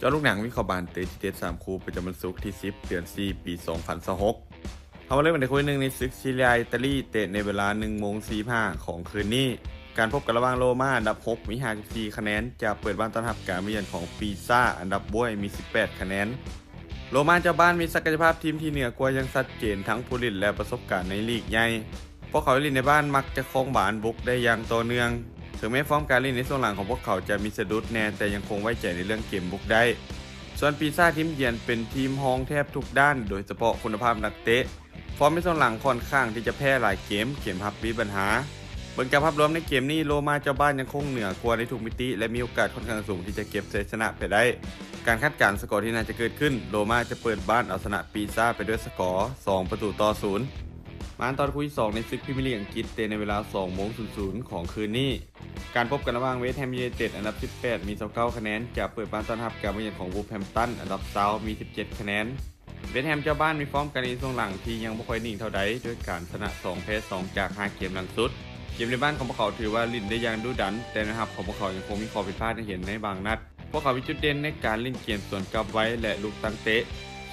ຈາະລູກໜັງວິເຄາະບານເຕະທີ່ເດັດສາມຄູ່ປະຈຳວັນສຸກທີສິບ ເດືອນສີ່ ປີສອງພັນຊາວຫົກ. ເຮົາມາເລີ່ມກັນໃນຄູ່ທີໜຶ່ງໃນສຶກຊີເຣຍ ອີຕາລີ ເຕະໃນເວລາໜຶ່ງໂມງສີ່ສິບຫ້າຂອງຄືນນີ້. ການພົບກັນລະຫວ່າງໂຣມາ ອັນດັບຫົກ ມີຫ້າສິບສີ່ຄະແນນ ຈະເປີດບ້ານຕ້ອນຮັບການມາເຢືອນຂອງປີຊາ ອັນດັບບວຍ ມີສິບແປດຄະແນນ. ໂຣມາເຈົ້າບ້ານມີສັກກະຍະພາບທີມທີ່ເໜືອກວ່າຢ່າງຊັດເຈນ ທັງຜູ້ຫຼິ້ນ ແລະ ປະສົບການໃນລີກໃຫຍ່. ພວກເຂົາຫຼິ້ນໃນບ້ານມັກຈະຄອງບານບຸກໄດ້ຢ່າງຕໍ່ເນື່ອງ. ເຖິງແມ້ຟອມການຫຼິ້ນໃນຊ່ວງຫຼັງຂອງພວກເຂົາຈະມີສະດຸດແດ່, ແຕ່ຍັງຄົງໄວ້ໃຈໃນເລື່ອງເກມບຸກໄດ້. ສ່ວນປີຊາທີມຢຽນເປັນທີມຮອງແທບທຸກດ້ານ, ໂດຍສະເພາະຄຸນນະພາບນັກເຕະ. ຟອມໃນຊ່ວງຫຼັງຂ້ອນຂ້າງທີ່ຈະແພ້ຫຼາຍເກມ, ເກມຮັບມີບັນຫາ. ເບິ່ງຈາກພາບລວມໃນເກມນີ້, ໂຣມາເຈົ້າບ້ານຍັງຄົງເໜືອກວ່າໃນທຸກມິຕິ ແລະ ມີໂອກາດຂ້ອນຂ້າງສູງທີ່ຈະເກັບໄຊຊະນະໄປໄດ້. ການຄາດການສະກໍທີ່ໜ້າຈະເກີດຂຶ້ນ, ໂຣມາຈະເປີດບ້ານເອົາຊະນະປີຊາໄປດ້ວຍສະກໍ ສອງປະຕູຕໍ່ສູນ. ມາຕໍ່ຄູ່ທີສອງໃນສຶກພຣີເມຍລີກອັງກິດ ເຕະໃນເວລາສອງໂມງສູນຂອງຄືນນີ້. ການພົບກັນລະຫວ່າງເວສແຮມຢູໄນເຕັດ ອັນດັບສິບແປດ ມີຊາວເກົ້າຄະແນນ ຈະເປີດບ້ານຕ້ອນຮັບການມາເຢືອນຂອງວູແຮມຕັນ ອັນດັບຊາວ ມີສິບເຈັດຄະແນນ. ເວສແຮມເຈົ້າບ້ານມີຟອມການຫຼິ້ນຊ່ວງຫຼັງທີ່ຍັງບໍ່ຄ່ອຍນິ່ງເທົ່າໃດ ດ້ວຍການຊະນະສອງ ແພ້ສອງ ຈາກຫ້າເກມຫຼັງສຸດ. ເກມໃນບ້ານຂອງພວກເຂົາຖືວ່າຫຼິ້ນໄດ້ຢ່າງດຸດັນ, ແຕ່ແນວຮັບຂອງພວກເຂົາຍັງຄົງມີຂໍ້ຜິດພາດໃຫ້ເຫັນໃນບາງນັດ. ພວກເຂົາມີຈຸດເດັ່ນໃນການຫຼິ້ນເກມສວນກັບໄວ ແລະ ລຸກຕັ້ງເຕະ.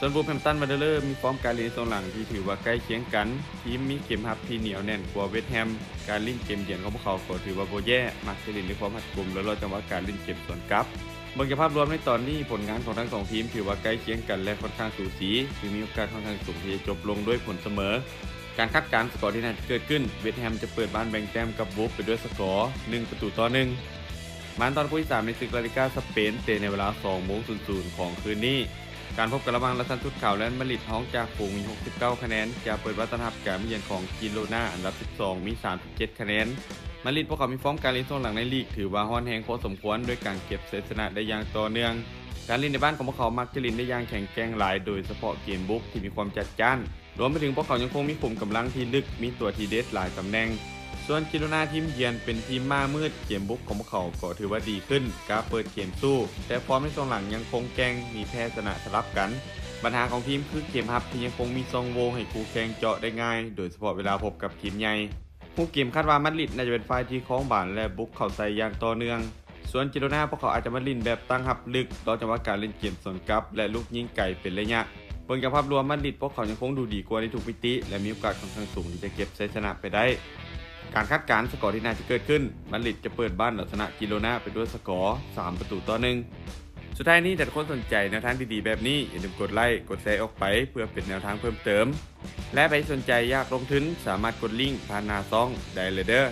ສ່ວນວູແຮມຕັນວັນເດີເລີມີຟອມການຫຼິ້ນໃນຊ່ວງຫຼັງທີ່ຖືວ່າໃກ້ຄຽງກັນ. ທີມມີເກມຮັບທີ່ໜຽວແໜ້ນກວ່າເວສແຮມ. ການຫຼິ້ນເກມຢຽນຂອງພວກເຂົາກໍຖືວ່າບໍ່ແຍ່, ມັກຈະຫຼິ້ນດ້ວຍຄວາມຮັດກຸມ ແລະ ລໍຈັງຫວະການຫຼິ້ນເກມສວນກັບ. ເບິ່ງຈາກພາບລວມໃນຕອນນີ້, ຜົນງານຂອງທັງສອງທີມຖືວ່າໃກ້ຄຽງກັນ ແລະ ຂ້ອນຂ້າງສູສີ, ຈຶ່ງມີໂອກາດຂ້ອນຂ້າງສູງທີ່ຈະຈົບລົງດ້ວຍຜົນສະເໝີ. ການຄາດການສະກໍທີ່ໜ້າຈະເກີດຂຶ້ນ, ເວສແຮມຈະເປີດບ້ານແບ່ງແຕ້ມກັບວູຟໄປດ້ວຍສະກໍ ໜຶ່ງປະຕູຕໍ່ໜຶ່ງ. ມາຕໍ່ຄູ່ທີສາມໃນສຶກລາລິກາສະເປນ ເຕະໃນເວລາສອງໂມງສູນຂອງຄືນນີ້. ການພົບກັນລະຫວ່າງລາຊັນຊຸດຂາວ ແລະ ມາດຣິດຮອງຈາກຝູງມີຫົກສິບເກົ້າຄະແນນ ຈະເປີດບ້ານຕ້ອນຮັບການມາເຢືອນຂອງກິໂລນາ ອັນດັບສິບສອງ ມີສາມສິບເຈັດຄະແນນ. ມາດຣິດພວກເຂົາມີຟອມການຫຼິ້ນຊ່ວງຫຼັງໃນລີກຖືວ່າຮ້ອນແຮງພໍສົມຄວນ ດ້ວຍການເກັບໄຊຊະນະໄດ້ຢ່າງຕໍ່ເນື່ອງ. ການຫຼິ້ນໃນບ້ານຂອງພວກເຂົາມັກຈະຫຼິ້ນໄດ້ຢ່າງແຂງແກ່ງຫຼາຍ, ໂດຍສະເພາະເກມບຸກທີ່ມີຄວາມຈັດຈ້ານ. ລວມໄປເຖິງພວກເຂົາຍັງຄົງມີຂຸມກຳລັງທີ່ລຶກ, ມີຕົວທີ່ເດັດຫຼາຍຕຳແໜ່ງ. ສ່ວນກິໂລນາທີມຢຽນເປັນທີມມ້າມືດ, ເກມບຸກຂອງພວກເຂົາກໍຖືວ່າດີຂຶ້ນ, ກ້າເປີດເກມສູ້, ແຕ່ຟອມໃນຊ່ວງຫຼັງຍັງຄົງແກ່ງ, ມີແພ້ຊະນະສະຫຼັບກັນ. ບັນຫາຂອງທີມຄືເກມຮັບທີ່ຍັງຄົງມີຊ່ອງໂຫວ່ໃຫ້ຄູ່ແຂ່ງເຈາະໄດ້ງ່າຍ, ໂດຍສະເພາະເວລາພົບກັບທີມໃຫຍ່. ຮູບເກມຄາດວ່າມາດຣິດໜ້າຈະເປັນຝ່າຍທີ່ຄອງບານ ແລະ ບຸກເຂົ້າໃສ່ຢ່າງຕໍ່ເນື່ອງ. ສ່ວນກິໂລນາ ພວກເຂົາອາດຈະມາຫຼິ້ນແບບຕັ້ງຮັບລຶກ, ລໍຈັງຫວະການຫຼິ້ນເກມສວນກັບ ແລະ ລູກຍິງໄກເປັນໄລຍະ. ເບິ່ງຈາກພາບລວມ, ມາດຣິດພວກເຂົາຍັງຄົງດູດີກວ່າໃນທຸກມິຕິ ແລະ ມີໂອກາດຂ້ອນຂ້າງສູງທີ່ຈະເກັບໄຊຊະນະໄປໄດ້. ການຄາດການສະກໍທີ່ໜ້າຈະເກີດຂຶ້ນ, ມາດຣິດຈະເປີດບ້ານເອົາຊະນະກິໂລນາໄປດ້ວຍສະກໍ ສາມປະຕູຕໍ່ໜຶ່ງ. ສຸດທ້າຍນີ້, ຖ້າທຸກຄົນສົນໃຈແນວທາງດີໆແບບນີ້, ຢ່າລືມກົດໄລ, ກົດແຊອອກໄປ ເພື່ອເປັນແນວທາງເພີ່ມເຕີມ. ແລະ ໃຜສົນໃຈຢາກລົງທຶນ ສາມາດກົດລິ້ງຜ່ານໜ້າຊ່ອງໄດ້ເລີຍເດີ້.